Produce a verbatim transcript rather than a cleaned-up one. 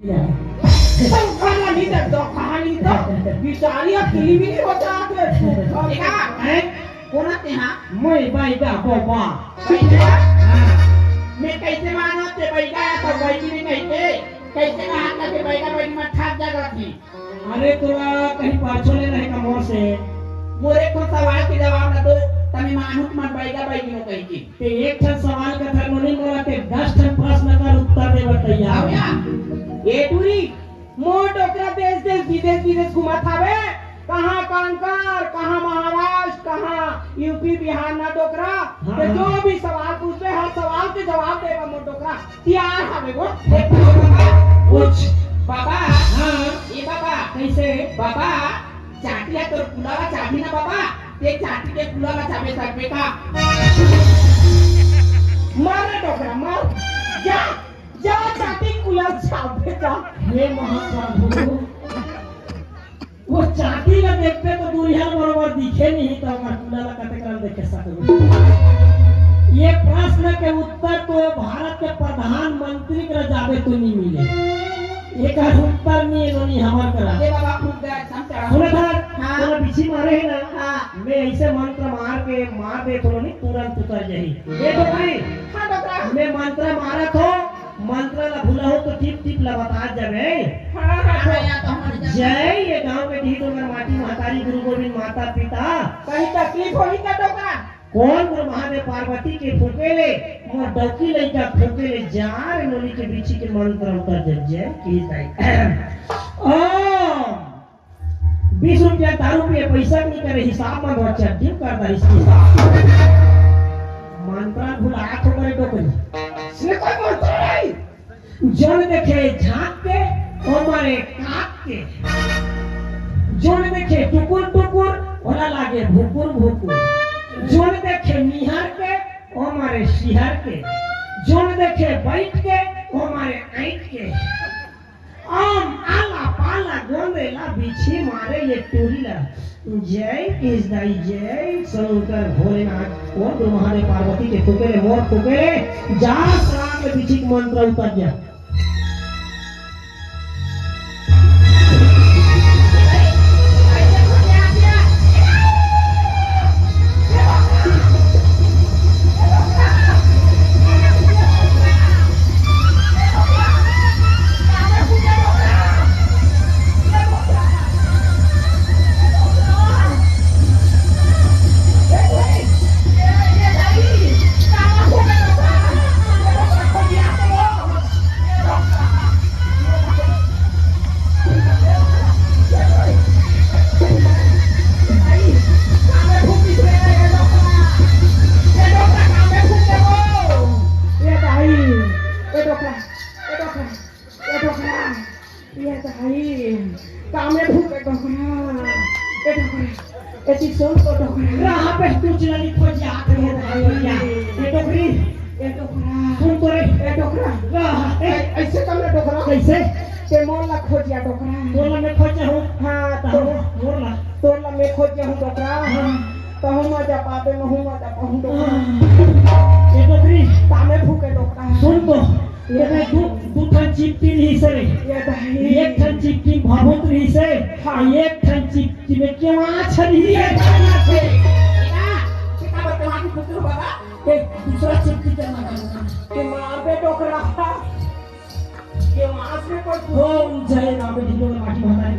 संसार ला नहीं देख दो, कहानी तो बिचारी अकेली भी नहीं होता आके। देखा, हैं? कोन आते हाँ? मैं बैगा बाबा। बैगा? हाँ। मैं कैसे मानो ते बैगा या तो बैगी नहीं कहते? कैसे कहा था कि बैगा बैगी में ठाक जागरत थी? अरे तोला कहीं पाछो ले रहे का मोर से? मोरे को सवाल के जवाब न दो, तमे मानूत मन बैगा बैगी नो कही की। ते एक ठन सवाल का थर नोनी मोला ते दस ठन प्रश्न का उत्तर दे बर तैयार। आओ या। ए टूरी, मोर डोकरा देश देश विदेश विदेश घुमत हावे। कहाँ कांकर, कहाँ महाराष्ट्र, कहाँ यूपी बिहार ना डोकरा। हाँ, ते हाँ। जो भी सवाल पूछबे, हर सवाल के जवाब देबा मोर डोकरा। तैयार हावे वो। पूछ। बाबा। हाँ। ए बाबा। कैसे? बाबा, चाटी ह तोर कुला ला चाबी ना बाबा, ते चाटी के कुला ला चाबे सकबे का? मर रे डोकरा, मर। जा, जा चाटी कुला चाबे जा। हे महाप्रभु, वो चाटी ला देखबे तो दूरिहा बरोबर दिखे नहीं, तो ओकर कुला ला कते करम देखे सकबे? ये प्रश्न के उत्तर तो भारत के प्रधानमंत्री करा जाबे तो नहीं मिले। एकर उत्तर नहीं है, नोनी हमर करा। ये बाबा फूट गए, हम चढ़ा। सुनत हस, हाँ। तोला बिच्छी मारे हे ना? हाँ। मैं ऐसे मंत्र मार के मार दे तो नहीं, तुरंत उतर जाही। ये तो नहीं। हाँ, डोकरा। मैं मंत्र मारत हो, मंत्र ला भूला हो तो टिप टिप ला बता जाबे। हाँ, हाँ, हाँ। जय ये गांव के ढीठ ओकर माटी महतारी गुरु गोविंद माता पिता। कहीं तकलीफ होही का डोकरा? कोन गुरु महादेव पार्वती के फूके ले, मोर डौकी लइका फूके ले, जा रे नोनी के बिच्छी के मंत्र उतर जब जय की दाई। ओम बीस रुपया दारू पिए पैसा नहीं करे, हिसाब मन रचा, ड्यू कर दा इसकी हिसाब। मंत्र भुला थो करे डोकरी। इसमें कोई मंत्र नहीं। जोन देखे झांक के, ओ मारे काक के। जोन देखे टुकुर टुकुर, ओला लागे भुकुर भुकुर। जोन देखे निहर के, ओ मारे सिहर के। जोन देखे बैठ के, ओ मारे ऐंठ के। ओम आला पाला गोंदे ला बिच्छी मारे ये टूरी ला। जय किस दाई, जय शंकर भोलेनाथ। कोन गुरु महादेव पार्वती के फूके ले, मोर फूके ले, जा सराप ले बिच्छी के मंत्र उतर जा। ए दाई, ए डोकरा, ए डोकरा, ए डोकरा, ए दाई, कामे फूके डोकरा, ए डोकरा, ए चिसोन तो डोकरा। रहा पे तू चिलनी खोज आत है दाई, ए डोकरी, ए डोकरा, सुन तो रे, ए डोकरा, रहा, ए, ऐ-, ऐसे काम ना डोकरा। कैसे? ते मोर ला खोजिया डोकरा। तोर ला मैं खोज हूँ। हाँ, तो तोर, तोर ला। तोर ला मैं खोज हूँ डोकरा। हाँ। तहूँ मजा पाबे, महूँ मजा पाहूँ डोकरा। हाँ। ए डोकरी। कामे फूके डोकरा। सुन तो, ये एमे दू, दू ठन चिपटी रहिस हे। ये दाई। एक ठन चिपटी में भभूत रहिस हे, हाँ। एक ठन चिपटी में केवाछ रहिस हे। ये दाई ना थे। ये ना, ये का बदतमीजी कुकुर बाबा? ए, दूसरा चिपटी के मार। ये मार बे डोकरा। ये मार बे कोई कुकुर। ओम जय राम, ढिंडोरा माटी महतारी।